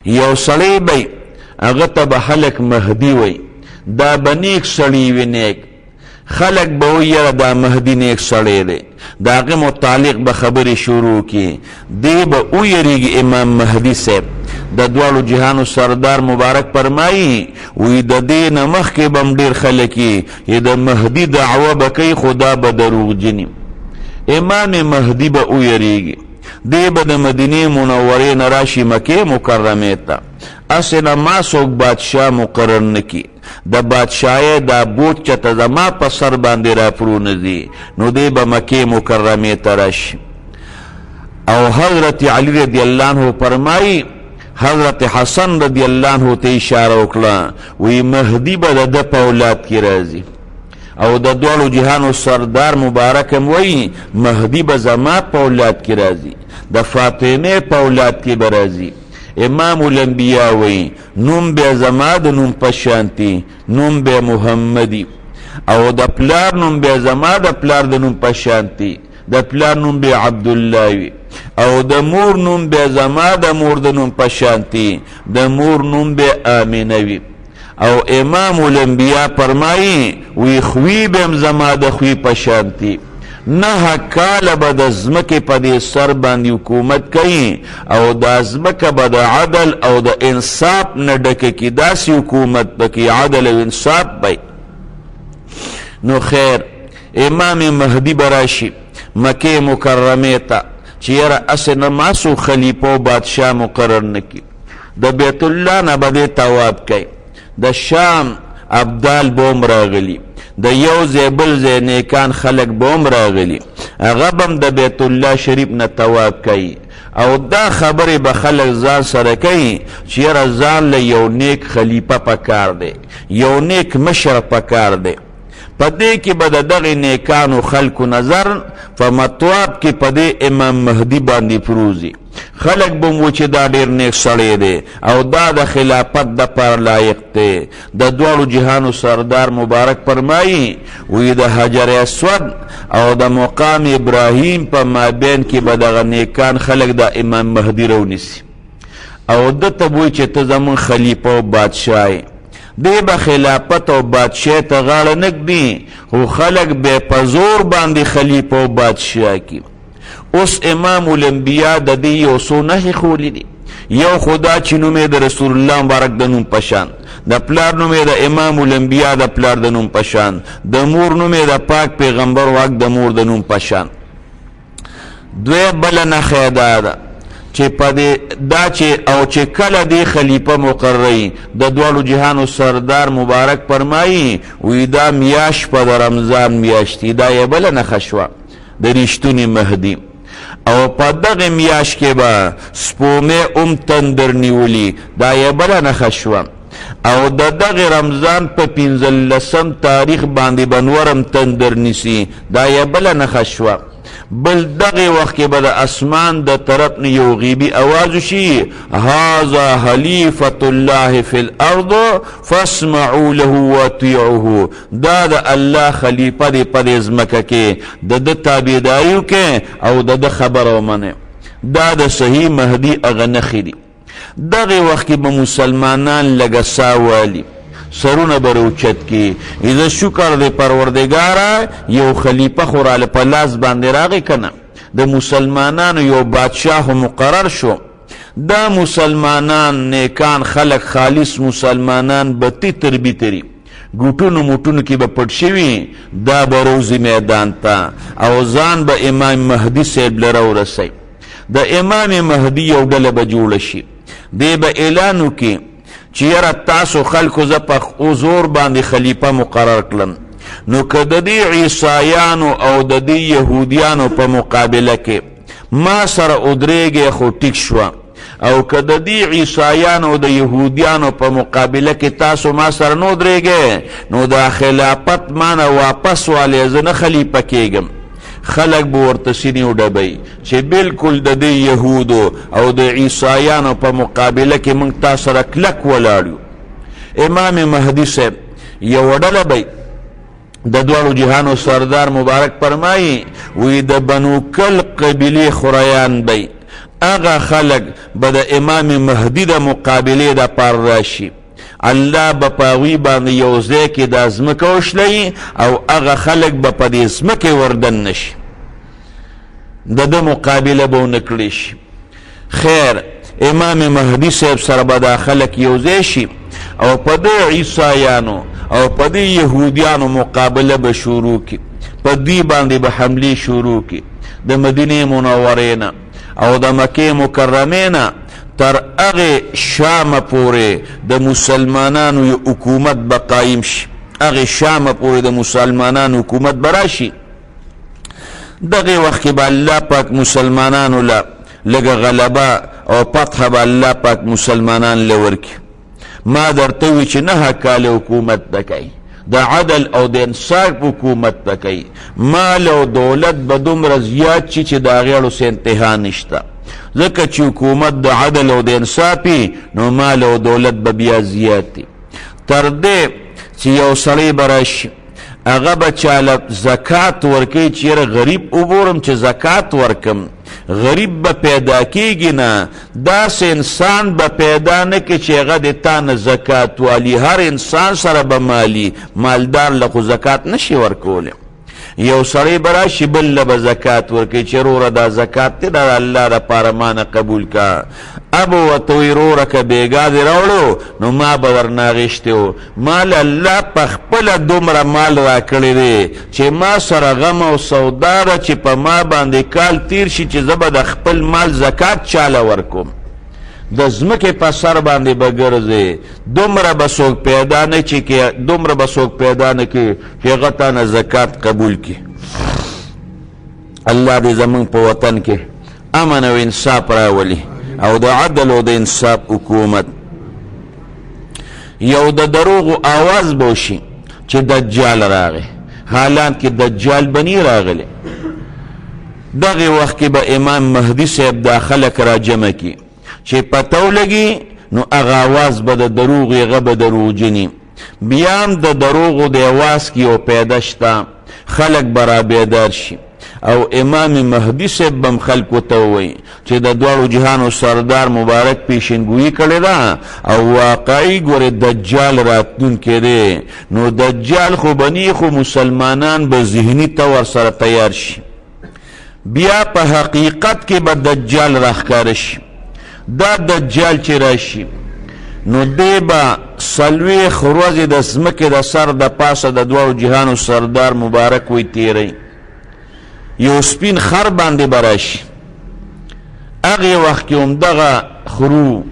یو سړی به هغه ته به خلک مهدي وایي، دا به نیک سړی وي، نیک خلک به وایي یاره دا مهدي نیک سړی دی، د هغه متعلق به خبرې شروع کړي، دی به ویریږي. امام مهدي صاحب د دواړو جهانو سردار مبارک فرمایي، وایي د دې نه مخکې به هم ډېر خلک یې چې د مهدي دعوه به کوي، خو دا به دروغجني. امام مهدي به ویریږي، دی به د مدینې منورې نه راشي مکې مکرمې ته، هسې نه ما څوک بادشاه مقرر نه کړي، د بادشاهۍ دا بوج چته زما په سر باندې راپرونځي، نو دی به مکې مکرمې ته راشي. او حضرت علی رضی الله عنه فرمایي، حضرت حسن رضی الله عنه ته اشاره وکړه، وی مهدي به د ده په اولاد کې راځي. او د دواړو جهانو سردار مبارک هم وایي مهدي به زما په اولاد کې راځي، د فاطمې په اولاد کې به راځي. امام الانبیا وایي نوم به زما د نوم په شانتي، نوم به محمدي، او د پلار نوم به زما د پلار د نوم په شانتي، د پلار نوم به عبدالله وي، او د مور نوم به زما د مور د نوم په شانتي، د مور نوم به آمنه وي. او امام الانبیاء فرمایي وی خوی به هم زما د خوی په شانتي، 9 کاله به د ځمکې په دې سر باندې حکومت کوي، او دا ځمکه به د عدل او د انصاف نه ډکه کړي، داسې حکومت به کوي، عدل او انصاف به. نو خیر، امام مهدي به راشي مکې مکرمې ته چې یاره هسې نه ما څوک خلیفه او بادشاه مقرر نه کړي، د بیت الله نه به دی طواف کوي، د شام ابدال به هم راغلي، د یو ځای بل ځای نیکان خلک به هم راغلي، هغه به هم د بیت الله شریف نه طواف کوي. او دا خبرې به خلک ځان سره کوي چې یاره ځان له یو نیک خلیفه پکار دی، یو نیک مشر پکار دی. په دې کې به د دغې نیکانو خلکو نظر په مطواب کې په دې امام مهدي باندې پروزي، خلک به هم چې دا ډېر نیک سړی دی او دا د خلافت دپاره لایق دی. د دواړو جهانو سردار مبارک فرمایي وایي د حجر اسود او د مقام ابراهیم په مابین کې به دغه نیکان خلک د امام مهدي راونیسي، او ده ته به وایي چې ته زموږ خلیفه او بادشاه یې. دی به خلافت او بادشاه ته غاړه نه ږدي، خو خلک به په زور باندې خلیفه او بادشاه کړي. اوس امام الانبیا د دې یو څو نښې ښولې دي. یو خو دا چې نوم یې د رسول الله مبارک د نوم په شان، د پلار نوم یې د امام الانبیا د پلار د نوم په شان، د مور نوم یې د پاک پیغمبر واک د مور د نوم په شان. دوی بله نښه یې دا ده چې په دې دا چې او چې کله دې خلیفه مقرروي، د دواړو جهانو سردار مبارک فرمایي وایي دا میاشت په د رمضان میاشت، دا یې بله نښه شوه د رښتوني مهدي. او په دغه میاشت کې به سپومې هم تندر نیولي، دا یې بله نښه شوه. او د دغه رمضان په 15 تاریخ باندې به نور هم تندر نیسي، دا یې بله نښه شوه. بل دغه وخت کې به د اسمان د طرف نه یو غیبي اواز وشي، هذا خلیفة الله فی الارض فاسمعوا له واطیعوه، دا د الله خلیفه دی په دې ځمکه کې، د ده تابعداري وکړئ او د ده خبره ومنئ. دا د صحیح مهدي هغه نښې دي. دغه وخت کې به مسلمانان لږه ساه والي، سرونه به راوچت کړي، زه شکر دی پروردګاره یو خلیفه خو راله په لاس باندې راغی که نه، د مسلمانانو یو بادشاه خو مقرر شو. دا مسلمانان نیکان خلک خالص مسلمانان به تتر بتري ګوټونو موټونو کې به پټ شوي، دا به روزي میدان ته او ځان به امام مهدي صاحب له راورسوي. د امام مهدي یو ډله به جوړه شي، دی به اعلان وکړي چې یاره تاسو خلکو زه په زور باندې خلیفه مقرر کړم، نو که د دې عیسایانو او د دې یهودیانو په مقابله کې ما سره ودرېږئ خو ټیک شوه، او که د دې عیسایانو او د یهودیانو په مقابله کې تاسو ما سره نه ودرېږئ نو دا خلافت ما نه واپس والی، زه نه خلیفه کېږم. خلک به ورته سینې وډبوي چې بالکل د دې یهودو او د عیسایانو په مقابله کې موږ تا سره کلک ولاړ یو. امام مهدي صاحب یوه ډله به د دواړو جهانو سردار مبارک فرمایي وی د بنو کل قبیلې خریان به هغه خلک به د امام مهدي د مقابلې دپاره راشي. الله به په هغوی باندې یو ځای کې دا ځمکه وشلوي او هغه خلک به په دې ځمکې وردن نه شي، د ده مقابله به ونه کړی شي. خیر، امام مهدي صاحب سره به دا خلک یو ځای شي او په دې عیسایانو او په دې یهودیانو مقابله به شروع کړي، په دوی باندې به حملې شروع کړي. د مدینې منورې نه او د مکې مکرمې نه تر هغې شامه پورې د مسلمانانو یو حکومت به قایم شي، هغې شامه پورې د مسلمانانو حکومت به راشي. دغې وخت کې به الله پاک مسلمانانو له لږه غلبه او فتح به الله پاک مسلمانان له ورکړي. ما درته وویل چې 9 کاله حکومت به کوي، د عدل او د انصاف حکومت به کوي، مال او دولت به دومره زیات شي چې د هغې اړو څه انتها نشته، ځکه چې حکومت د عدل او د انصاف نو مال او دولت به بیا زیات دي. تر دې چې یو سړی به راشي، هغه به چاله زکات ورکوي چې یاره غریب وګورم چې زکات ورکم، غریب به پیدا کیږي نه، داسې انسان به پیدا نه کړي چې هغه د تا نه زکات والي. هر انسان سره به مالي، مالدار له خو زکات نشي ورکولی. یو سړی به راشي بل له به زکات ورکوي چې روره دا زکات دی، دا د الله دپاره ما نه قبول کا. ابو ورته وایي روره که بېګا دې راوړو نو ما به درنه اخیستی و، ما له الله په خپله دومره مال راکړی دی چې ما سره غم او سودا ده چې په ما باندې کال تیر شي چې زه به د خپل مال زکات چاله ورکوم. د ځمکې په سر باندې به ګرځې، دومره به څوک پیدا نه چې دومره به څوک پیدا نه کړي چې هغه تا نه زکات قبول کړي. الله دې زموږ په وطن کې امن او انصاف راولي او د عدل او د انصاف حکومت. یو د دروغو آواز به وشي چې دجال راغی، حالان کې دجال به نه راغلی. دغې وخت کې به امام مهدي صاحب دا خلک را جمع کړي چې پته ولګي نو هغه آواز به د دروغو، هغه به دروغجني. بیا هم د دروغو د آواز کې یو پیدا شته، خلک به را بیدار شي او امام مهدي صاحب به هم خلکو ته ووایي چې د دواړو جهانو سردار مبارک پیشنګویي کړې ده او واقعي ګورې دجال راتلونکی دی. نو دجال خو به نه، خو مسلمانان به ذهني طور سره تیار شي. بیا په حقیقت کې به دجال راښکاره شي. دا دجال چې راشي نو دی به 40 ورځې د ځمکې د سر د پاسه د دواړو جهانو سردار مبارک وی تیری، یو سپین خر باندې به راشي. هغې وخت کې هم دغه خرو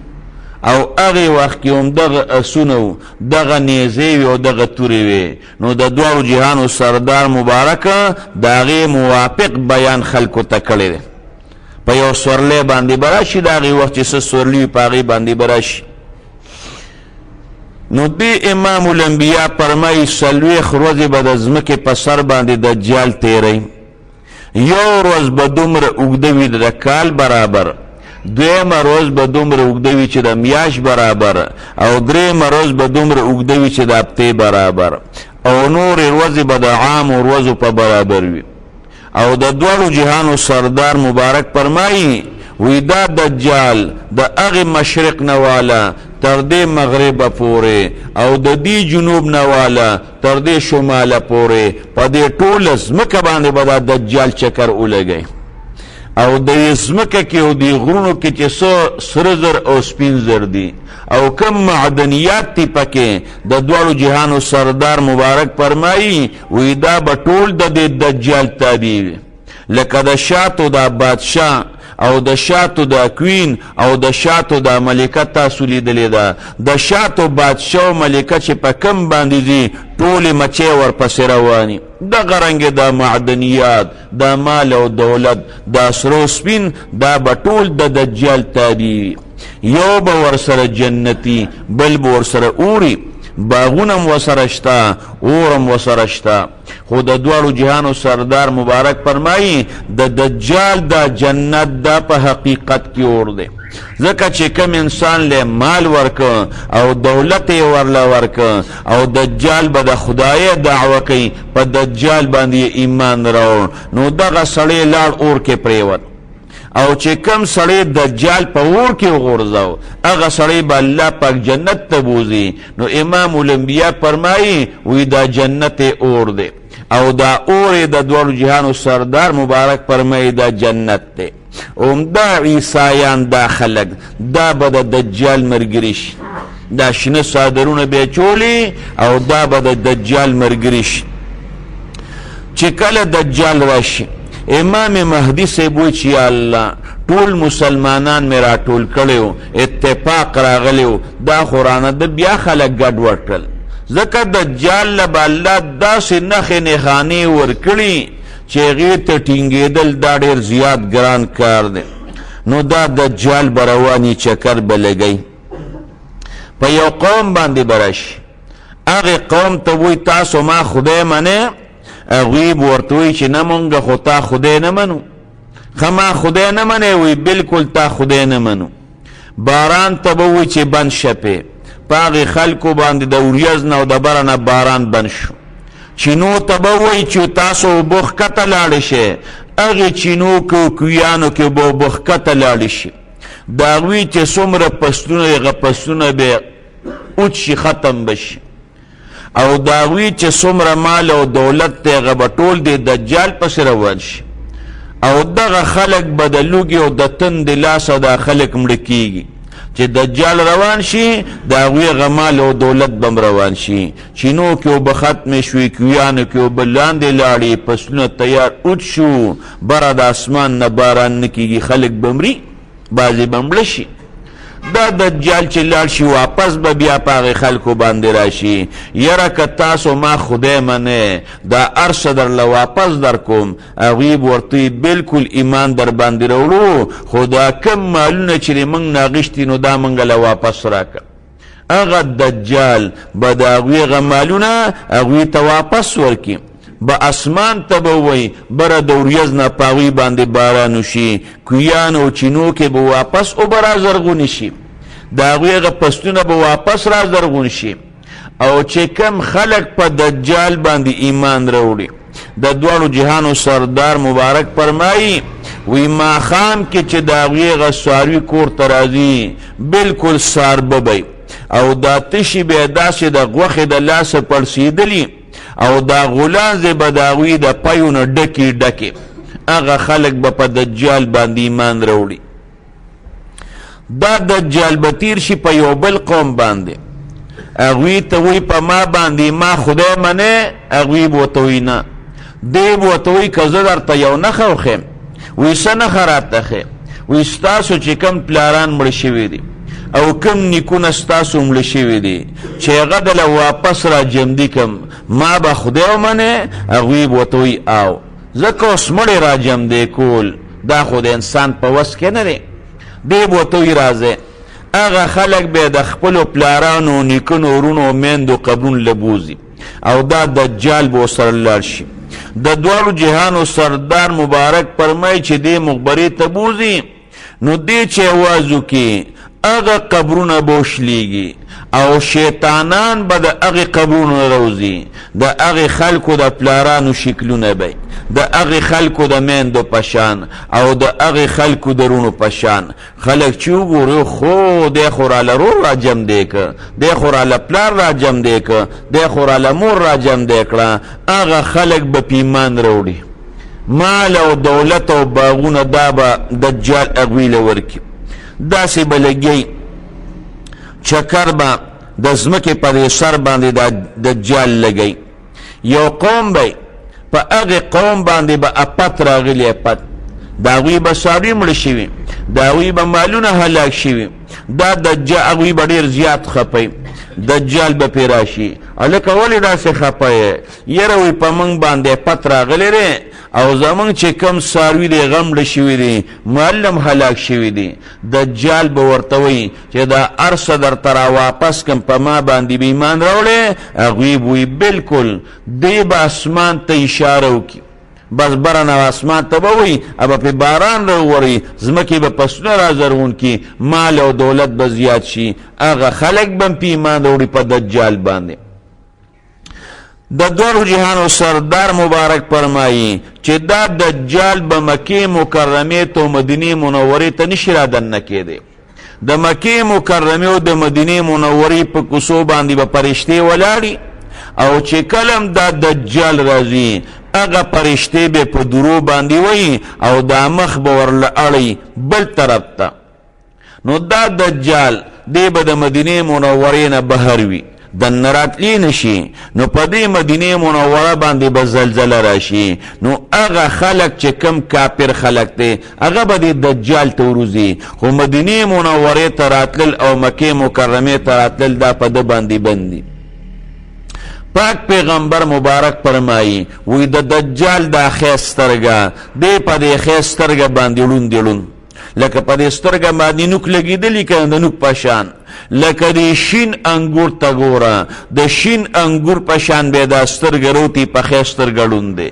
او هغې وخت کې هم دغه اسونه وو، دغه نیزې وې او دغه تورې وې. نو د دواړو جهانو سردار مبارک د هغې موافق بیان خلکو ته کړی دی. په یو سورلی باندې به راشي، د هغې وخت چې څه سورلي وي په هغې باندې به راشي. نو دې امام الانبیا فرمایي 40 ورځې به د ځمکې په سر باندې دجال تېروي. یو ورځ به دومره اوږده وي د کال برابر، دویمه ورځ به دومره اوږده وي چې د میاشت برابر، او درېیمه ورځ به دومره اوږده وي چې د هفتې برابر، او نورې ورځې به د عامو ورځو په برابر وي. او د دواړو جهانو سردار مبارک فرمایي وی دا دجال د هغې مشرق نه واله تر دې مغربه پورې او د دې جنوب نه واله تر دې شماله پورې په دې ټوله ځمکه باندې به دا دجال چکر ولګوي. او د دې ځمکه کې او دې غرونو کې چې څه سره زر او سپین زر دي او کم معدنیات دي پکې، د دواړو جهانو سردار مبارک فرمایي وی دا به ټول د دې دجال تابع وي. لکه د شاتو دا بادشاه او د شاتو دا کوین او د شاتو دا ملکه تاسو لیدلې ده. د شاتو بادشاه او ملکه چې په کم باندې ځي ټولې مچۍ ورپسې رواني. دغه رنګ دا معدنیات، دا مال او دولت، دا سرو سپین، دا به ټول د دجال تابع وي. یو به ورسره جنتي، بل به ورسره اوري، باغونه هم ورسره شته، اور هم ورسره شته. خو د دواړو جهانو سردار مبارک فرمایي د دجال دا جنت دا په حقیقت کې اور دی، ځکه چې کم انسان له مال ورکه او دولت یې ورله ورکه او دجال به د خدای دعوه کوي، په دجال باندې ایمان راوړ، نو دغه سړی لاړ اور کې پرېوت. او چې کم سړی دجال په اور کې وغورځاو، هغه سړی به الله پاک جنت ته بوځي. نو امام الانبیا فرمایي، وی دا جنت اور دی، او دا اور د دواړو جهانو سردار مبارک فرمایي دا جنت دی. همدا عیسایان دا خلک دا به د دجال ملګري شي، دا شنه څادرونه به یې چولي او دا به د دجال ملګري شي. چې کله دجال راشي، امام مهدي صاحب وایي چې یا الله، ټول مسلمانان مې راټول کړي وو، اتفاق راغلی و، دا خو رانه ده بیا خلک ګډوډ کړل، ځکه دجال له به الله داسې نښې نښانې ورکړي چې هغې ته ټینګېدل دا ډېر زیات ګران کار دی. نو دا دجال به رواني چکر به لګوي، په یو قوم باندې به راشي، هغې قوم ته وایي تاسو ما خدای منئ؟ هغوی به ورته وایي چې نه، مونږ خو تا خدای نه منو. ښه، ما خدای نه منئ؟ وایي بلکل تا خدای نه منو. باران ته به وایي چې بند شه، پې په هغې خلکو باندې د وریځ نه او د بره نه باران بند شو. چینو ته به وایي چې تاسو اوبه ښکته لاړې شئ، هغې چینو کې او کویانو کې به اوبه ښکته لاړې شي. د هغوی چې څومره فصلونه دي، هغه فصلونه به اوچ شي، ختم به شي. او د هغوی چې څومره مال او دولت دی، هغه به ټول د دجال پسې روان شي. او دغه خلک به د لوږې او د تندې لاسه دا خلک مړه کېږي. چې دجال روان شي، د هغوی هغه مال او دولت به هم روان شي. چینو کې اوبه ختمې شوې، کویانو کې اوبه لاندې لاړې، فصلونه تیار اوچ شو، بره د اسمان نه باران نه کېږي، خلک به مري، بعضې به مړه شي. دا دجال چې لاړ شي، واپس به بیا په هغې خلکو باندې راشي، یاره که تاسو ما خدای منئ، دا هر څه درله واپس درکوم. هغوی به ورته وایي بلکل ایمان در باندې راوړو، خو دا کم مالونه چې دې موږ نه اخیستي، نو دا موږ له واپس راکړه. هغه دجال به د هغوی هغه مالونه هغوی ته واپس ورکړي. به اسمان ته به ووایي بره د وریځ نه په هغوی باندې باران وشي، کویانو او چینو کې به واپس اوبه را زرغونې شي، د هغوی هغه فصلونه به واپس را زرغون شي. او چې کم خلک په دجال باندې ایمان راوړي، د دواړو جهانو سردار مبارک فرمایي، وی ماښام کې چې د هغوی هغه څاروي کور ته راځي، بلکل څاربه به، او دا تشي به داسې د غوښې د لاسه پړسېدلي، او دا غولانځې به د هغوی د پیو نه ډکې ډکې. هغه خلک به په دجال باندې ایمان راوړي. دا دجال به تیر شي په یو بل قوم باندې، هغوی ته وایي په ما باندې ما خدای منې؟ هغوی به ورته وایي نه. دی به ورته وایي که زه درته یو نښه وښیم؟ وایي څه نښه راته ښیې؟ وایي ستاسو چې کوم پلاران مړه شوي دي او کوم نیکونه ستاسو مړه شوي دي، چې هغه دله واپس را ژوندي کم، ما به خدای ومنې؟ هغوی به ورته وایي او، ځکه اوس مړی را ژوندی کول دا خو د انسان په وس کې نه دی. دی به ورته وایي راځئ. هغه خلک به د خپلو پلارانو، نیکونو، وروڼو، میندو قبرونو له بوځي، او دا دجال به ورسره لاړ شي. د دواړو جهانو سردار مبارک فرمایي چې دې مقبرې ته بوځي، نو دې چې اواز وکړي، هغه قبرونه به وشلېږي، او شیطانان به د هغې قبرونو نه راوځي، د هغې خلکو د پلارانو شکلونه به، د هغې خلکو د میندو په شان او د هغې خلکو د وروڼو په شان. خلک چې وګوري، خو دی خو راله ورور راجم دی که دی خو راله پلار راجم دی که دی خو راله مور راجم دی کړه، هغه خلک به په ایمان راوړي. مال او دولت او باغونه دا به دجال هغوی له ورکړي. داسې به لګي چکر به د ځمکې په دې سر باندې دا دجال لګي. یو قوم به، په هغې قوم باندې به اپت راغلی، اپت، د هغوی به څاروي مړه شوي، د هغوی به مالونه هلاک شوي. دا دجال هغوی به ډېر زیات خفه، دجال به پرې راشي، هلکه ولې داسې خفه یې؟ یاره وایي په موږ باندې اپت راغلی دی، او زمونږ چې کوم څاروي دی هغه مړه شوي دي، مال هم هلاک شوي دي. دجال به ورته وایي چې دا هر څه درته را واپس کم، په ما باندې به ایمان راوړې؟ هغوی به وایي بلکل. دی به اسمان ته اشاره وکړي، بس بره نه اسمان ته به وایي، به پرې باران راووري، ځمکې به فصلونه را زرغون کړي، مال او دولت به زیات شي. هغه خلک به هم پرې ایمان راوړي په دجال باندې. د دواړو جهانو سردار مبارک فرمایي چې دا دجال به مکې مکرمې ته او مدینې منورې ته نشي را دننه کېدی. د مکې مکرمې او د مدینې منورې په کوڅو باندې به فرشتې ولاړي او چې کله هم دا دجال راځي هغه فرشتې به په درو باندې وایي او دا مخ به ورله اړوي بل طرف ته. نو دا دجال دی به د مدینې منورې نه بهر وي، دننه راتلی نه شي. نو په دې مدینې منوره باندې به زلزله راشي. نو هغه خلک چې کم کافر خلک دی هغه به دې دجال ته وروځي، خو مدینې منورې ته راتلل او مکې مکرمې ته راتلل دا په ده باندې بند دي. پاک پیغمبر مبارک فرمایي وی د دجال دا ښی سترګه دی په دې ښی سترګه باندې ړوند دی، ړوند لکه په دې سترګه باندې نوک لګېدلی که د نوک په شان، لکه د شین انګور ته ګوره، د شین انګور په شان به دا سترګه روتي په ښی سترګه ړوند دی.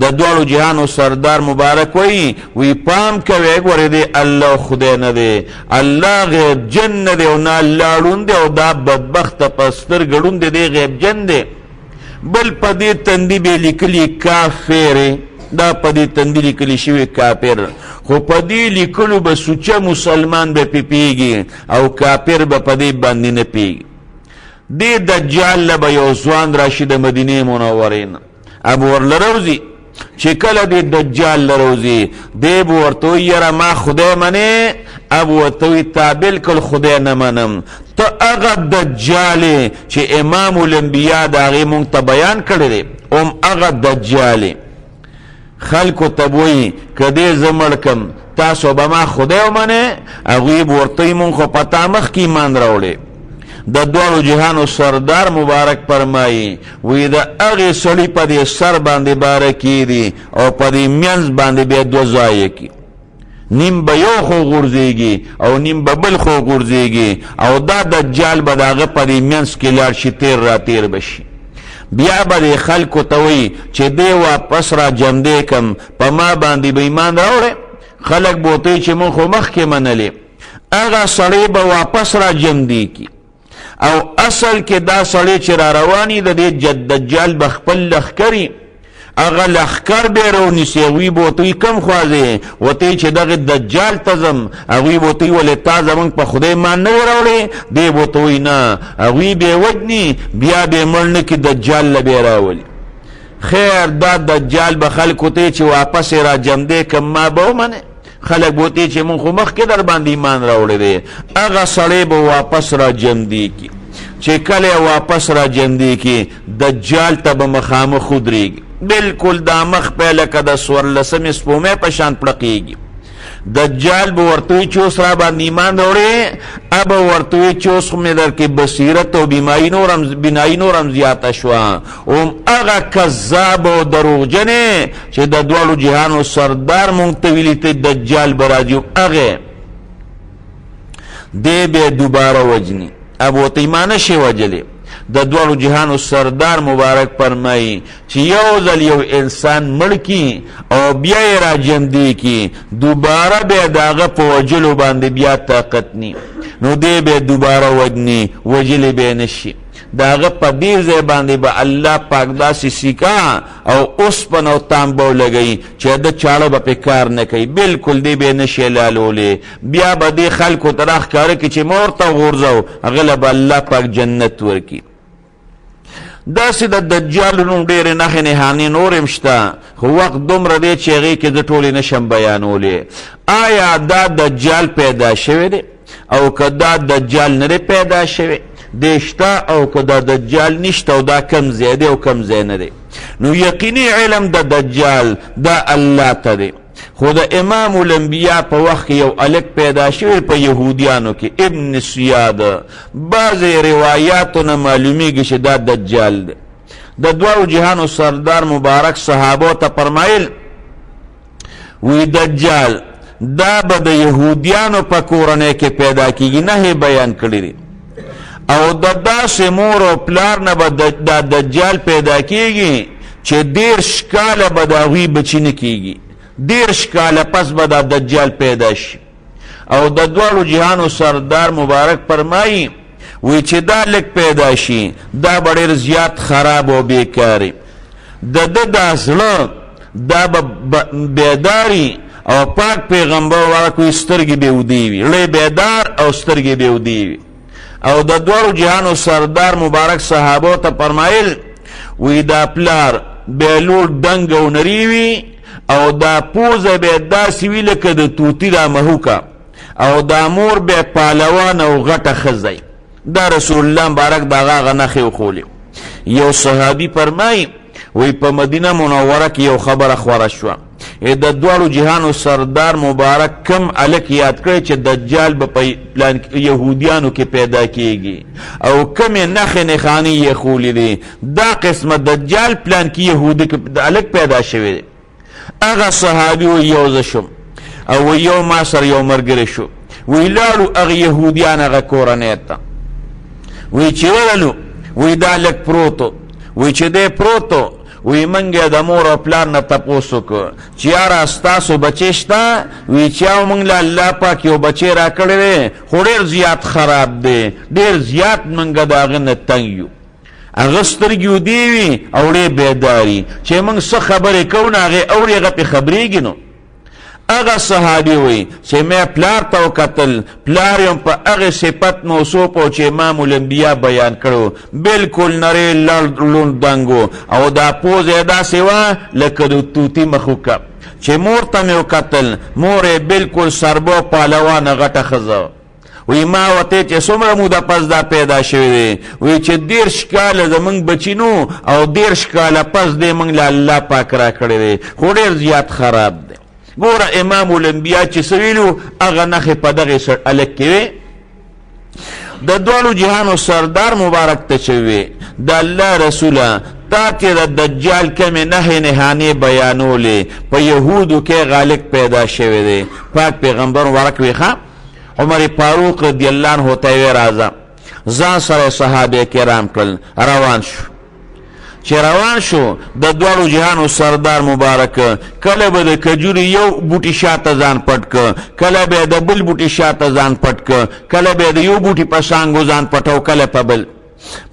د دواړو جهانو سردار مبارک وایي وی پام کوئ ګورې دی الله خدای نه دی، الله غیب جن نه دی او نه الله ړوند دی او دا بدبخته په سترګه ړوند دی، دی غیب جن دی. بل په دې تندي به لیکلي کافر، دا په دې تندي لیکلی شوی کافر، خو په دې لیکلو به سوچه مسلمان به پې پیږي او کافر به په دې باندې نه پیږي. دې دجال له به یو ځوان راشي د مدینې منورې نه، ابو ورله روځي. چې کله دې دجال له روځي دی به ورته وایي یاره ما خدای منې؟ ابو ورته وایي تا بلکل خدای نه منم، ته هغه دجال یې چې امام الانبیا د هغې مونږ ته بیان کړی دی، هم هغه دجال یې. خلکو ته به وایي که دې زه مړ کم تاسو به ما خدای ومنئ؟ هغوی به ورته وایي مونږ خو په تا مخکې ایمان راوړی. د دواړو جهانو سردار مبارک فرمایي وی د هغې سړي په دې سر باندې باره کېدي او په دې مینځ باندې بیا دوه ځایه کي، نیم به یو خو غورځېږي او نیم به بل خو غورځېږي او دا دجال به د هغه په دې مینځ کې لاړ شي، تیر را تیر به شي. بیا به دې خلکو ته وایي چې دی واپس را جمدې کم، په ما باندې به ایمان راوړی؟ خلک به ورته وایي چې موږ خو مخکې منلې. هغه سړی به واپس را جمدې کي او اصل کې دا سړی چې را رواني د دې دجال به خپل لښکري، هغه لښکر به راونیسي. هغوی به ورته وایي کوم خوا ځې؟ ورته وایي چې دغه دجال ته ځم. هغوی به ورته وایي ولې تا زموږ په خدای ایمان نه دی راوړی؟ دی به ورته وایي نه. هغوی به یې وژني، بیا به یې مړ نه کړي، دجال له به یې راولي. خیر دا دجال به خلکو ته چې واپس یې را جمدې کړم ما به ومنې؟ خلک به ورته چې مونږ خو مخکې در باندې ایمان راوړی دی. هغه سړی به واپس را جمدې کړي. چې کله واپس را جمدې کړي دجال ته به مخامخ ودرېږي، بلکل دا مخ په لکه د څوارلسمې سپومې په شان پړقېږي. دجال به ورته وایي چې اوس را باندې ایمان راوړې؟ به ورته وایي چې اوس خو مې در کې بصیرت او بینایي نور هم زیاته شوه. هم هغه کذاب او دروغجن چې د دواړو جهانو سردار مونږ ته ویلي ته دجال به راځي، هم هغه دی به دوباره وژني. ابو ورته ما نه شي وژلی. د دواړو جهانو سردار مبارک فرمایي چې یو ځل یو انسان مړ کړي او بیا یې راژوندی کړي، دوباره بیا د هغه په وژلو باندې بیا طاقت نی، نو دی به دوباره وژني، وژلی به نه شي. د هغه په دې ځای باندې به الله پاک داسې سیکه او اوسپنه او تانبه ولګوي چې د چاړه به پې کار نه کوي، بلکل دی به نه شي حلالولی. بیا به دې خلکو ته راښکاره کړي چې ما ورته وغورځوه، هغه له به الله پاک جنت ورکړي. داسې د دجال نوم ډېرې نښې نښانې نورې هم شته، خو وخت دومره دی چې هغې کې زه ټولې نه شم بیانولی. آیا دا دجال پیدا شوی دی او که دا دجال نه دی پیدا شوی؟ دی شته او که دا دجال نشته او دا کم ځای دی او کم ځای نه دی؟ نو یقیني علم د دجال دا الله ته دی. خو د امام الانبیاء په وخت کې یو هلک پیدا شوی په یهودیانو کې، ابن صیاد، بعضې روایاتو نه معلومیږي چې دا دجال دی. د دواړو جهانو سردار مبارک صحابو ته فرمایل وی دجال دا به د یهودیانو په کورنۍ کې پیدا کیږي، نه یې بیان کړی دی، او د داسې مور او پلار نه به دا دجال پیدا کیږي چې 30 کاله به د هغوی بچي نه کیږي، 30 کاله پس به دا دجال پیدا شي. او د دواړو جهانو سردار مبارک فرمایي وی چې دا لږ پیدا شي دا به ډېر زیات خراب او بیکاري. د ده دا زړه دا به بیداري او پاک پیغمبر مبارک وی سترګې به ودې وي، زړه بیدار او سترګې به ودې وي. او د دواړو جهانو سردار مبارک صحابو ته فرمایل وی دا پلار به لوړ دنګ او نری وي او دا پوزه به داسې وي لکه د طوطي دا مهوکه، او دا مور به پهلوان او غټه ښځه. دا رسول الله مبارک د هغه هغه نښې وښولې. یو صحابي فرمایي وی په مدینه منوره کې یو خبره خوره شوه، د دواړو جهانو سردار مبارک کم هلک یاد کړی چې دجال به په پلان یهودیانو کې پیدا کیږي او کمې نښې نښانې یې ښولې دي، دا قسمه دجال پلان کې یهودي کې هلک پیدا شوی دی. هغه صحابي وایي یو زه شوم او یو ما سره یو ملګری شو، وایي لاړو هغه یهودیان هغه کورنۍ ته، وایي چې ورغلو وایي دا لږ پروت و، وایي چې دی پروت و، وایي موږ یې د مور او پلار نه تپوس وکړو چې یاره ستاسو بچی شته؟ وایي چې او موږ له الله پاک یو بچی راکړی دی خو ډېر زیات خراب دی، ډېر زیات موږ د هغه نه تنګ یو. هغه سترګې ودې وي او ډېر بیداري چې موږ څه خبرې کوو نو هغې اوري، هغه پرې خبرېږي. نو هغه صحابي وایي چې مې پلار ته وکتل، پلار یې هم په هغې صفت موصوف و چې امام الانبیا بیان کړو، بالکل نری لړ لوند دنګ و او دا پوزه یې داسې وه لکه د طوطي مخوکه. چې مور ته مې وکتل، مور یې بالکل سربه پهلوانه غټه ښځه. وی ما ورته چې څومره موده پس دا پیدا شوی دی؟ وی چې 30 کاله زمونږ بچي نو او 30 کاله پس دی موږ له الله پاک راکړی دی، خو ډېر زیات خراب دی. ګوره امام الانبیا چې څه ویلو هغه نښې په دغې هلک کې وې. د دواړو جهانو سردار مبارک ته چې وې د الله رسوله تا چې د دجال کمې نښې نښانې بیانولې په یهودو کې غالب پیدا شوی دی. پاک پیغمبر مبارک وی ښه عمر فاروق رضی الله عنه ته وی راځه، ځان سره صحابه کرام کړل، روان شو. چې روان شو د دواړو جهانو سردار مبارک کله به د کجوري یو بوټي شاته ځان پټ که، کله به د بل بوټي شاته ځان پټ که، کله به د یو بوټي په څانګو ځان پټو، کله په بل.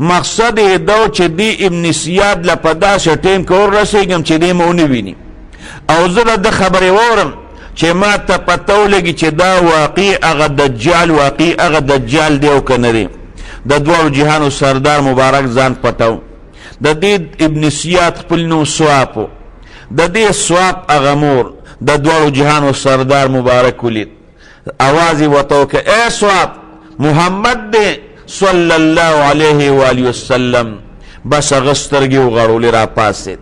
مقصد یې دا و چې دې ابن صیاد له په داسې ټایم کې ورسېږم چې دی مې ونه ویني او زه د ده خبرې واورم چې ما ته پته ولګي چې دا واقع هغه دجال واقع هغه دجال دی او که نه دی. د دواړو جهانو سردار مبارک ځان پټو. د دې ابن صیاد خپل نوم سواپ و، د دې سواپ هغه مور د دواړو جهانو سردار مبارک ولید، اواز یې ورته وکړ ای سواپ محمد دی صلی الله علیه وآله وسلم. بس هغه سترګې وغړولې راپاڅېد.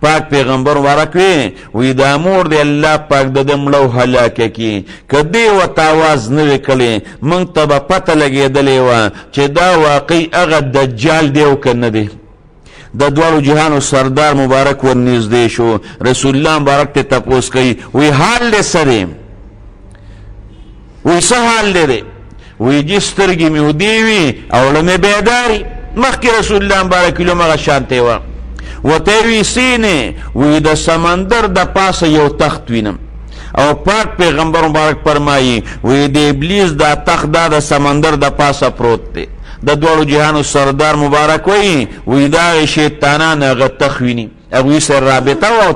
پاک پیغمبر مبارک وی وی دا مور دی الله پاک د ده مړه او هلاکه کړي، که دې ورته اواز نه وي کړی موږ ته به پته لګېدلې وه چې دا واقعي هغه دجال دی او که نه دی. د دواړو جهانو سردار مبارک ورنږدې شو، رسول الله مبارک ته تپوس کوي وی حال دې څه دی؟ وی څه حال دې دی؟ وی جي سترګې مې ودې وي او زړه مې بیداري. مخکې رسول الله مبارک ویلو همغه شانته وه. ورته یې وی سینې؟ وی د سمندر د پاسه یو تخت وینم. او پاک پیغمبر مبارک فرمایي وی د ابلیس دا تخت دا د سمندر د پاسه پروت دی. د دواړو جهانو سردار مبارک وایي وی دا شیطانان هغه تخت ویني، هغوی سره رابطه او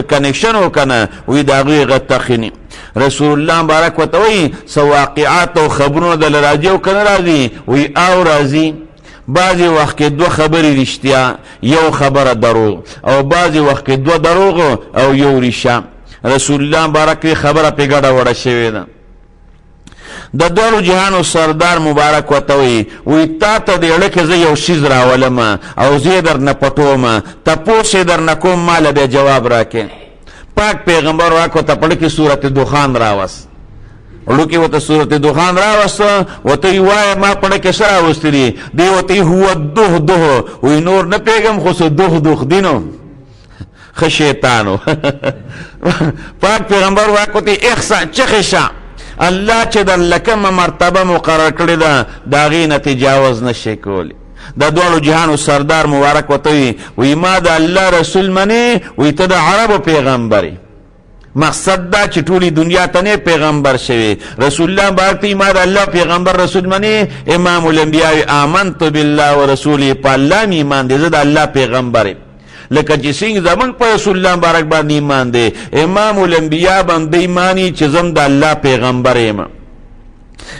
کنکشن وکنه، وی د هغوی هغه تخت ویني. رسول الله مبارک ورته وایي څه واقعات او خبرونه دله راځي او که نه راځي؟ وی او راځي. بعضې وخت کې دوه خبرې رښتیا یو خبره دروغ، او بعضې وخت کې دوه دروغ او یو رښتیا. رسول الله مبارک وی خبره پې ګډه وډه شوې ده. د دواړو جهانو سردار مبارک ورته وایي وایي تا ته دې زړه کې زه یو څیز راولم او زه یې درنه پټوم، تپوس یې درنه کوم، ما له بیا جواب راکړې. پاک پیغمبر مبارک ورته په زړه کې سورت دخان راوست، وړوکی ورته سورت دخان راوست، ورته یې وایه ما په زړه کې څه راوستي دي؟ دی ورته وایي هو دوه دوه، وایي نور نه پوهېږم خو څه دوه دوه دي نو ښه شیطان و. پاک پیغمبر واک ورته اخسا چخې شه، الله چې در له کومه مرتبه مقرر کړې ده د هغې نه تجاوز نه شي کولی. د دواړو جهانو سردار مبارک ورته وایي وایي ما د الله رسول منې؟ وایي ته د عربو پیغمبر یې، مقصد دا چې ټولې دنیا ته نه پیغمبر شوی. رسول الله مبارک ته ما د الله پیغمبر رسول منی، امام الانبیاء آمنت بالله ورسوله، په الله مې ایمان دی، زه د الله پیغمبر یم. لکه چې څنګه زمونږ په رسول الله مبارک باندې ایمان دی، امام الانبیاء باندې ایمانی چې زم د الله پیغمبر یم.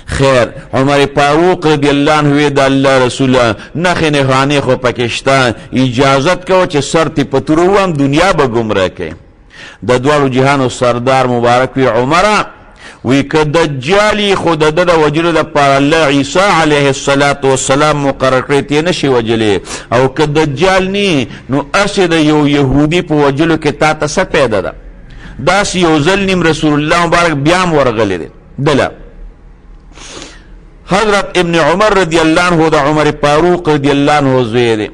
خیر، عمر فاروق رضی الله عنه وی د الله رسول نښې نښانې خو پکې شته، اجازت کوه چې سر تې په تورو ووهم، دنیا به ګمراه کوي. د دواړو جهانو سردار مبارک وی عمره وی که دجالی خو د ده د وژلو دپاره الله عیسی علیه الصلاة والسلام مقرر کړی، تی نه شي وژلی، او که دجال نی نو هسې د یو یهودي په وژلو کې تا ته څه پیدا ده؟ داسې یو ځل نیم رسول الله مبارک بیا هم ورغلی دی دله. حضرت ابن عمر رضی الله عنه د عمر فاروق رضی الله عنه زوی دی.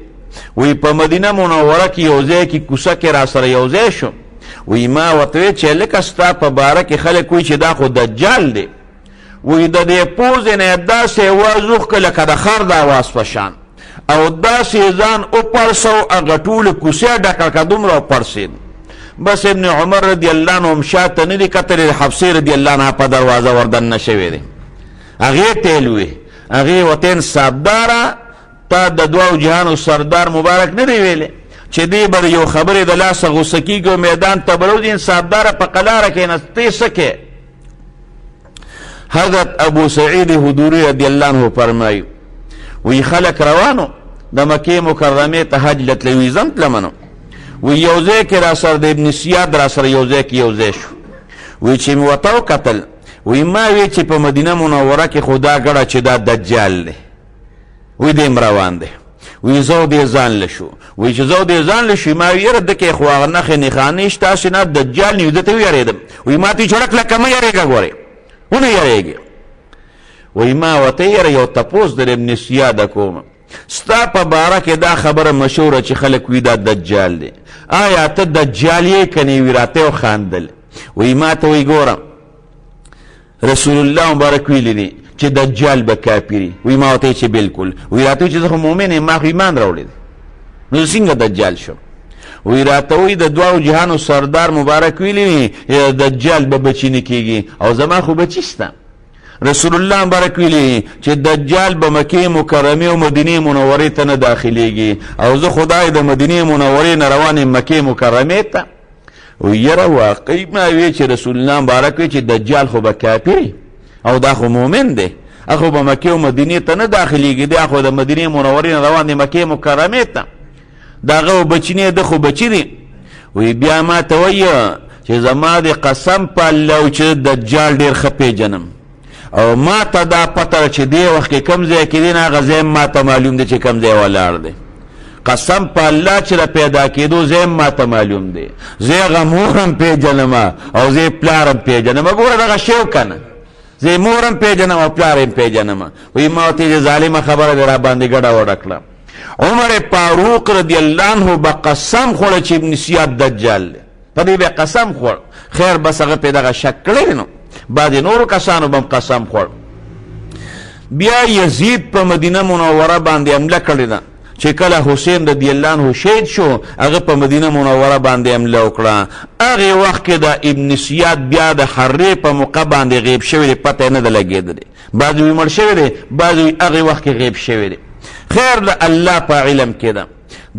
وی په مدینه منوره کې یو ځای کې کوڅه کې را سره یو ځای شو. وی ما ورته وی چې لکه ستا په باره کې خلک وایي چې دا خو دجال دی. وی د دې پوزې نه یې داسې اواز وکړ لکه د خر د اواز په شان، او داسې ځان وپړسو هغه ټولې کوڅې ډکه کړه، دومره وپړسېد. بس ابن عمر رضی الله عنه هم شاته نه دي کتلې، د حفصې رضی الله عنها په دروازه وردننه شوی دی. هغې ته یې وویل، هغې ورته انصافداره تا د دواړو جهانو سردار مبارک نه دی ویلی چې دی به د یو خبرې د لاسه غوسه کېږي او میدان ته به راوځي، انصافداره په قلاره کښېناست، ته څه کوې؟ حضرت ابو سعید حضوری رضی الله عنه فرمایي، وی خلک روانو د مکې مکرمې ته حج له تللی، وی زه هم تلم نو. وی یو ځای کې را سره د ابن سیاد را سره یو ځای کې یو ځای شو. وی چې مې ورته وکتل، وی ما وی چې په مدینه منوره کې خو دا ګړه چې دا دجال دی، وی دی هم روان دی. وی زه او دی ځان له شو. وی چې زه او دی ځان له شو، ما وی یاره ده کې خو هغه نښې نښانې شته، هسې نه دجال نه وي، ده ته ویرېدم. وی ما ته یې چړک لکه مه یرېږه، ګورې ونه یرېږې. وی ما ورته یاره یو تپوس در ابن سیاده کوم، ستا په باره کې دا خبره مشهوره چې خلک وی دا دجال دی، آیا ته دجال یې که نه؟ وی راته یې وخاندل. وی ما ته وی ګوره رسول الله مبارک ویلي دي چې دجال به کافري. وی ما ورته چې بالکل. وی راته چې زه خو مؤمن یم، ما خو ایمان راوړی دی، نو زه څنګه دجال شم؟ وی راته وی د دواړو جهانو سردار مبارک ویلي دي دجال به بچي نه کېږي، او زما خو بچي شته. رسول الله مبارک ویلي چې دجال به مکې مکرمې او مدینې منورې ته نه داخلېږي، او زه خدای د مدینې منورې نه روان یم مکې مکرمې ته. یره واقعي ما وی چې رسول الله مبارک وی چې دجال خو به کافر او دا خو مؤمن دی، هغه به مکې او مدینې ته نه داخلېږي، دی خو د مدینې منورې نه روان دی مکې مکرمې ته، د هغه بچی نه، ده خو بچی دی. وی بیا ما ته وایي چې زما د قسم په الله چې دجال ډېر ښه پېژنم، او ما ته دا پته ده چې دې وخت کې کوم ځای کې دی، نه هغه ځای ما ته معلوم دی چې کوم ځای ولاړ دی. قسم په الله چې د پیدا کېدو ځای ما ته معلوم دی، زه هغه مور هم پېژنم او زه یې پلار هم پېژنم. ګوره دغه شی وکړه نه، زه یې مور هم پېژنم او پلار هم پېژنم. وایي ما ورته ویل ظالمه خبره دې راباندې ګډه وډه کړه. عمر فاروق رضی الله عنه به قسم خوړه چې ابن سیاد دجال دی، په دې به قسم خوړ. خیر بس هغه پې دغه شک کړی نو بعضې نورو کسانو به هم قسم خوړ. بیا یزید په مدینه منوره باندې حمله کړې ده چې کله حسین رضی الله عنه شهید شو، هغه په مدینه منوره باندې حمله وکړه. هغې وخت کې د ابن سیاد بیا د حرې په موقع باندې غیب شوی دی، پته یې نه ده لګېدلې. بعضې وایي مړ شوی دی، بعضې وایي هغې وخت کې غیب شوی دی. خیر د الله په علم کې ده.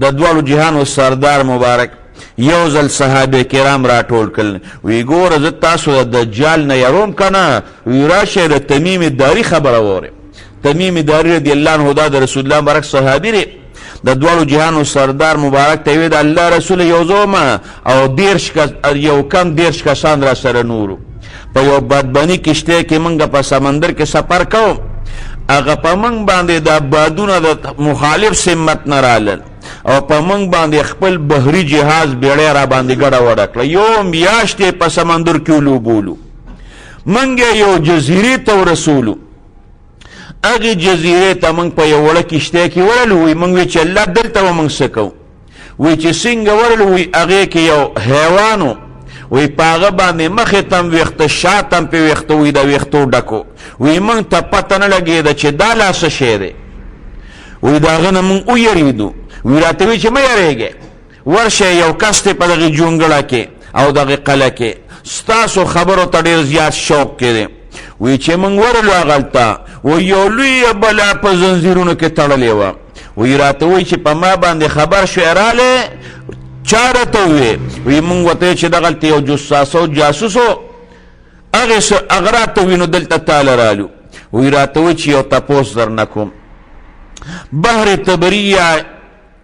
د دواړو جهانو سردار مبارک یو ځل صحابه کرام راټول کړل، وی ګوره زه تاسو د دجال نه یروم که نه؟ وی راشه د تمیم داري خبره واورئ. تمیم داري رضی الله عنه دا د رسول الله مبارک صحابي دی، د دواړو جهانو سردار مبارک ته وی د الله رسول یو زه وم او دېرش کس، یو کم 30 کسان را سره نورو په یو بدبني کښتۍ کې موږ په سمندر کې سفر کوو، هغه په موږ باندې دا بادونه د مخالف سمت نه رالل او په موږ باندې خپل بحري جهاز بیړۍ را باندې ګډه وډه کړه. یو میاشت یې په سمندر کې ولوبولو، موږ یې یو جزیرې ته ورسولو. هغې جزیرې ته موږ په یو وړه کښتۍ کې ورغلو. وایي موږ ویل چې الله دلته به موږ څه کوو؟ وایي چې څنګه ورغلو، وایي هغې کې یو حیوان و، وایي په هغه باندې مخې ته هم ویښته، شاته هم پرې ویښته، وایي د ویښتو ډکو. وایي موږ ته پته نه لګېده چې دا لا څه شی دی. وایي د هغه نه موږ ویرېدو. وایي راته وایي چې مه یرېږئ، ورشئ یو کس دی په دغې جونګړه کې او دغې قلعه کې، ستاسو خبرو ته ډېر زیات شوق کړي. وی چې موږ ورلو هغلته و یو لویه بلا په زنځیرونو کې تړلې وه. وی راته وایي چې په ما باندې خبر شوی رالی، چا راته ووی؟ وی موږ ورته چې دغلته یو جساسه او جاسوس و، هغې هغه راته ووی نو دلته تاله رالو. وی راته وایي چې یو تپوس درنه کوم، بحر تبریه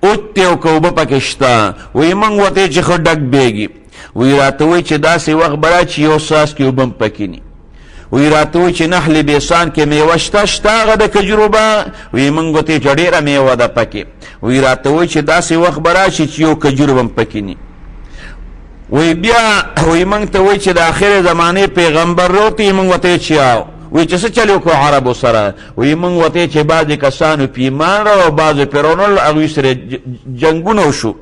اوچ دی او که اوبه پکې شته؟ وایي موږ ورته چې ښه ډک بیږي. وایي راته وایي چې داسې وخت به راشي چې یو څاڅکی اوبه هم پکې ني. وایي راته وایي چې نخل بیسان کې میوه شته؟ شته هغه د کجورو به؟ وایي موږ ورته چې ډېره میوه ده پکې. وایي راته وایي چې داسې وخت به راشي چې یو کجور به هم پکې ني. وایي بیا وایي موږ ته وایي چې د آخرې زمانې پیغمبر راوتی، موږ ورته چې آو. وایي چې څه چل وکړو عربو سره؟ وایي موږ ورته چې بعضې کسانو په ایمان راوړ او بعضې پرې رانه هغوی سره جنګونه وشو.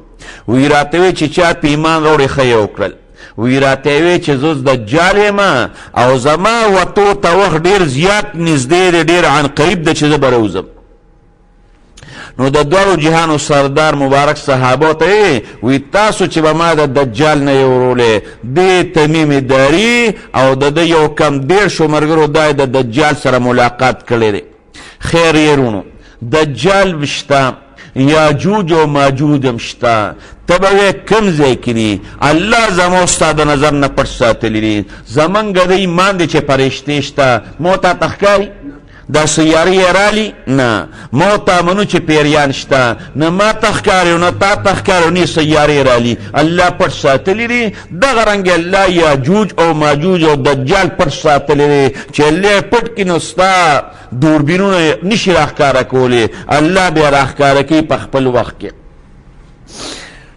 وایي راته وایي چې چا په ایمان راوړې ښه یې وکړل. وایي راته وایي چې زه دجال یم او زما وتو ته وخت ډېر زیات نږدې دی، ډېر عن قریب دی چې زه به راوځم. نو د دواړو جهانو سردار مبارک صحابه ته وی تاسو چې به ما د دجال نه یې دې تمیم داری او د ده یو کم 150 ملګرو دا د دجال سره ملاقات کړی دی. خیر یې وروڼو، دجال شته، یاجوج او ماجوج هم شته، ته به وایې کوم ځای کې دي؟ الله زما ستا د نظر نه پټ ساتلي دي. زمونږ د ایمان دی چې فرشتې شته، مو تا ته ښکاري؟ دا سیارې یې رالي؟ نه. مو تا منو چې پیریان شته، نه ما ته ښکاري نه تا ته ښکاري نه سیارې رالي. الله پټ ساتلي دي. دغه رنګ الله یاجوج او ماجوج او دجال پټ ساتلی دی چې الله یې پټ کړي نو ستا دوربینونه نشي راښکاره کولی، الله بیا راښکاره کوي په خپل وخت کې.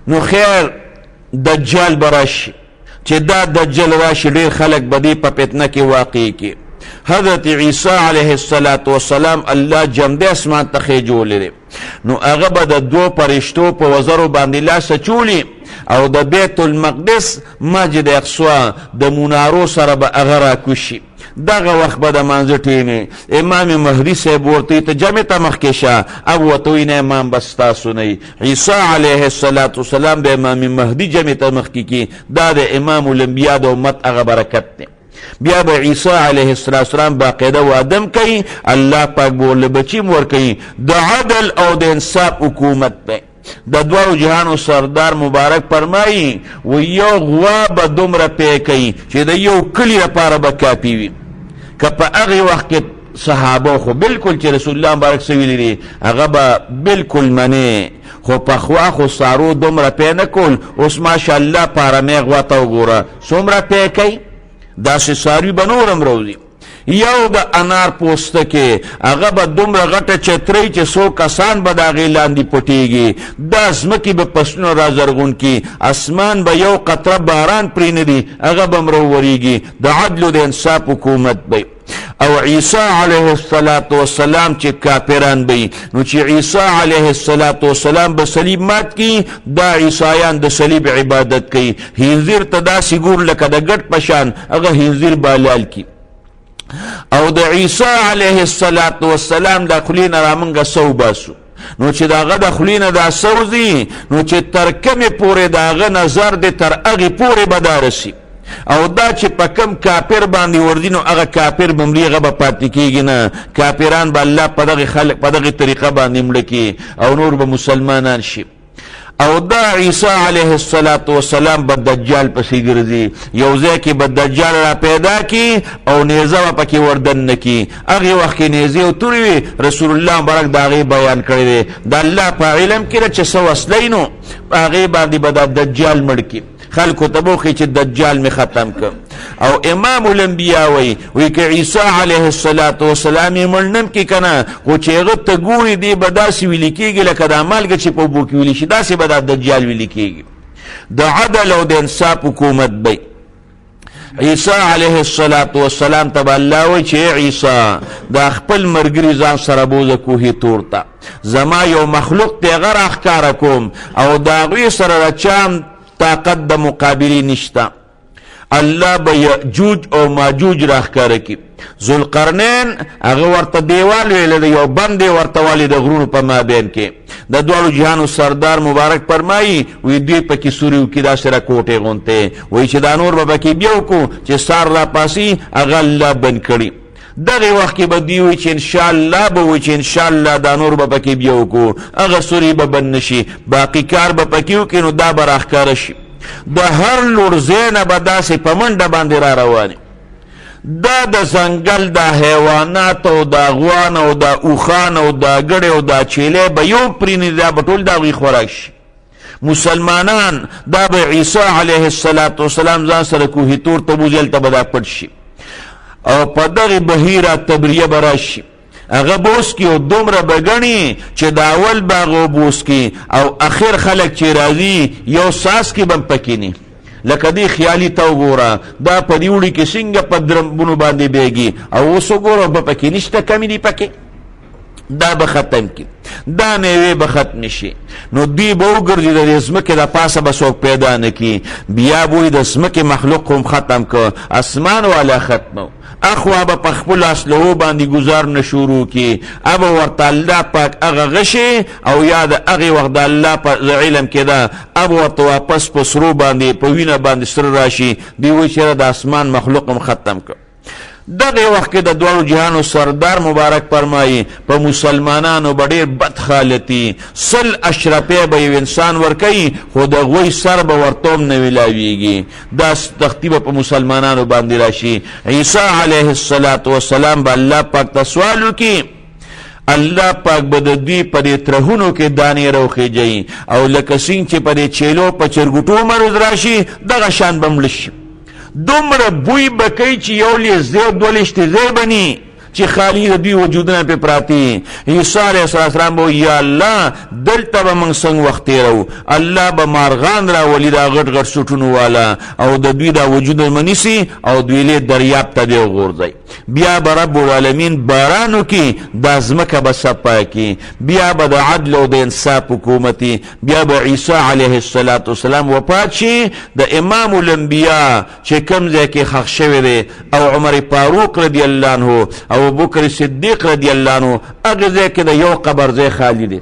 نو خیر دجال به راشي، چې دا دجال راشي ډېر خلک به دې په فتنه کې واقع کړي. حضرت عیسی علیه السلام الله جمدې اسمان ته خېجولی دی، نو هغه به د دوو فرشتو په وزرو باندې لاس اچولي او د بیت المقدس مسجد اقصا د منارو سره به هغه راکوشي. دغه وخت به د مانځه ټیمې امام مهدي صاحب ورته ته جمع ته مخکې شه، او ورته وایي نه امام به ستاسو نه وي. عیسی علیه السلام د امام مهدي جمع ته مخکې کړي. دا د امام الانبیا د امت هغه برکت دی. بیا به عیسی علیه السلام باقاعده واده هم کوي، الله پاک به ورله بچي هم ورکوي. د عدل او د انصاف حکومت دی. د دواړو جهانو سردار مبارک فرمایي و یو غوا به دومره پی کوي چې د یو کلي لپاره به کافي وي. که په هغې وخت کې صحابه خو بالکل چې رسول الله مبارک څه ویلي دي هغه به بالکل منې، خو پخوا خو سارو دومره پی نه کول. اوس ماشاءالله پارمې غوا ته وګوره څومره پی کوي، داسې څاروي به نور هم راوځي. یو د انار پوستکی هغه به دومره غټه چترۍ چې څو کسان به د هغې لاندې پټېږي، دا ځمکې به فصلونه را زرغون کړي، اسمان به یو قطره باران پرې نه دي هغه به هم راوورېږي. د عدل او د انصاف حکومت به. او عیسی علیه السلام چې کافران به، نو چې عیسی علیه السلام به صلیب مات کړي، دا عیسایان د صلیب عبادت کوي. خنزیر ته داسې ګور لکه د ګټ په شان هغه خنزیر به حلال کړي. او د عیسی علیه السلام د خولې نه را موږ څه وباسو، نو چې د هغه د خولې نه دا څه وځي، نو چې تر کومې پورې د هغه نظر دی تر هغې پورې به دا رسي. او دا چې په کم کافر باندې ورځي نو هغه کافر به مري، هغه به پاتې کېږي نه. کافران به الله په دغې خلق په دغې طریقه باندې مړه کړي او نور به مسلمانان شي. او دا عیسی علیه السلام به دجال پسې ګرځي، یو ځای کې به دجال را پیدا کړي او نیزه به پکې وردننه کړي. هغې وخت کې نیزې او تورې وي، رسول الله مبارک د هغې بیان کړی دی. د الله په علم کې ده چې څه وسله وي نو په هغې باندې به دا دجال مړ کړي. خلکو ته به وښیي چې دجال مې ختم کړ. او امام الانبیا وایي، وایي که عیسی علیه السلام یې مړ نه کړي که نه، خو چې هغه ته ګوري دی به داسې ویلي کېږي لکه دا مالګه چې په اوبو کې ویلي شي، داسې به دا دجال ویلي کېږي. د عدل او د انصاف حکومت به. عیسی علیه السلام ته به الله وایي چې عیسی دا خپل ملګري ځان سره بوځه کوهي تور ته، زما یو مخلوق دی هغه راښکاره کوم او د هغوی سره د چا طاقت د مقابلې نشته. الله به یأجوج او ماجوج راښکاره کړي. ذوالقرنین هغه ورته دیوال ویلی دی، یو بند یې ورته والی د غرونو په مابین کې. د دواړو جهانو سردار مبارک فرمایي، وایي دوی پکې سوري وکړي داسې راکوټې غونتې، وایي چې دا نور به پکې بیا وکړو چې سار راپاسي هغه الله بند کړي. دغه وخت کې به دوی وایي چې انشاءالله به وایي چې انشاءالله دا نور به پکې بیا وکړو، هغه سوري به بند نه شي، باقي کار به پکې وکړي، نو دا به راښکاره شي. د هر لور ځای نه به داسې په منډه باندې را روانې. دا د ځنګل دا حیوانات او دا غوان او دا اوښان او دا ګړی او دا چیلی به یو پرېنږدي، دا به ټول د هغوی خوراک شي. مسلمانان دا به عیسی علیه السلام ځان سره کوهي تور ته بوځي، هلته به دا پټ شي او په دغې بهیره تبریه به راشي. هغه به وڅکي او دومره به ګڼي چې د اول به هغه اوبه وڅکي او اخر خلک چې راځي یو څاڅکی به هم پکې نی. لکه دې خیالي ته وګوره، دا په دې اوړي کې څنګه په درمبونو باندې بیږي او اوس وګوره اوبه پکې نشته، کمې دي پکې. دا به ختم کړي، دا میوې به ختمې شي. نو دوی به وګرځي د دې ځمکې د پاسه به څوک پیدا نه کړي. بیا به وایي د ځمکې مخلوق هم ختم کړ، اسمان والا ختمو. اخوا به په خپلو اسلحو باندې ګزار نه شروع کړي، ابه ورته الله پاک هغه غشي او یا د هغې وخت د الله په علم کې ده، ابه ورته واپس په سرو باندې په وینه باندې سره راشي. دوی وایي چې د اسمان مخلوق هم ختم کړ. دغه وخت کې د دواړو جهانو سردار مبارک فرمایي په مسلمانانو به ډېر بد حالتي، 100 اشرفې به یو انسان ورکوي خو د هغوی سر به ورته هم نه ملاویږي. دا سختي به په مسلمانانو باندې راشي. عیسی علیه السلام به الله پاک ته سوال وکړي، الله پاک به د دوی په دې ترهونو کې دانې راوخېژوي او لکه څنګه چې په دې چیلو په چرګوټو مرض راشي دغه شان به مړه شي. دومره بوی به کوي چې یو لیست ځای دوه لیستې ځای به نی چې خالي د دوی وجودونه پرې پراته وي. عیسی علیه السلام به وایي یا الله دلته به موږ څنګه وخت تېروو؟ الله به مارغان راولي دا غټ غټ سوټونو والا او د دوی دا وجود به نیسي او دویلې دریاب ته به یې وغورځوي. بیا به رب العالمین باران وکړي، دا ځمکه به صفا کړي، بیا به د عدل او د انصاف حکومت وي. بیا به عیسی علیه السلام وفات شي. د امام الانبیا چې کوم ځای کې ښخ شوی دی او عمر فاروق رضی الله عنه او ابوبکر صدیق رضی الله عنه، هغه ځای کې د یو قبر ځای خالی دی.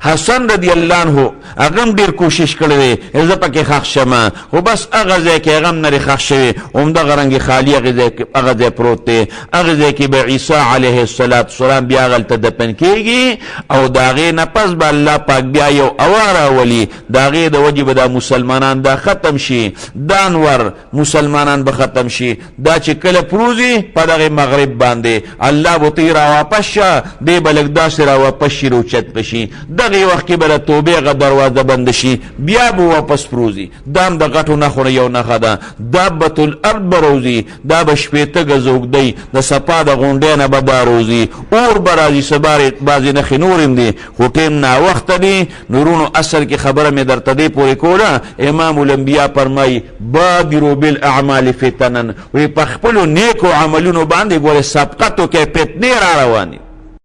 حسن رضی الله عنه هغه هم ډېر کوشش کړی دی زه پکې ښخ شم، خو بس هغه ځای کې هغه هم نه دی ښخ شوی، همدغه رنګ خالي هغه ځای پروت دی. هغه ځای کې به عیسی علیه السلام بیا هغلته دفن کېږي او د هغې نه پس به الله پاک بیا یو هوا راولي، د هغې د وجې به دا مسلمانان دا ختم شي، دا انور مسلمانان به ختم شي. دا چې کله پروزي په دغه مغرب باندې الله به ته راواپس شه، دی به لږ داسې راواپس شي، راوچت به شي. دغې وخت کې به د توبې هغه دروازه بنده شي، بیا به واپس پروزي. دا هم د غټو نښو نه یو نښه ده. دابة الارض به روزي، دا به 60 ګزه اوږدی، د صفا د غونډۍ نه به دا روزي، اور به راځي. څه بعضې نښې نورې هم دي خو ټایم ناوخته دی. نورونو اصل کې خبره مې درته دې پورې کوله. امام الانبیا فرمایي بادروا بالاعمال فتنا، وایي په خپلو نیکو عملونو باندې ګورې سبقت وکړئ، فتنې را روانې.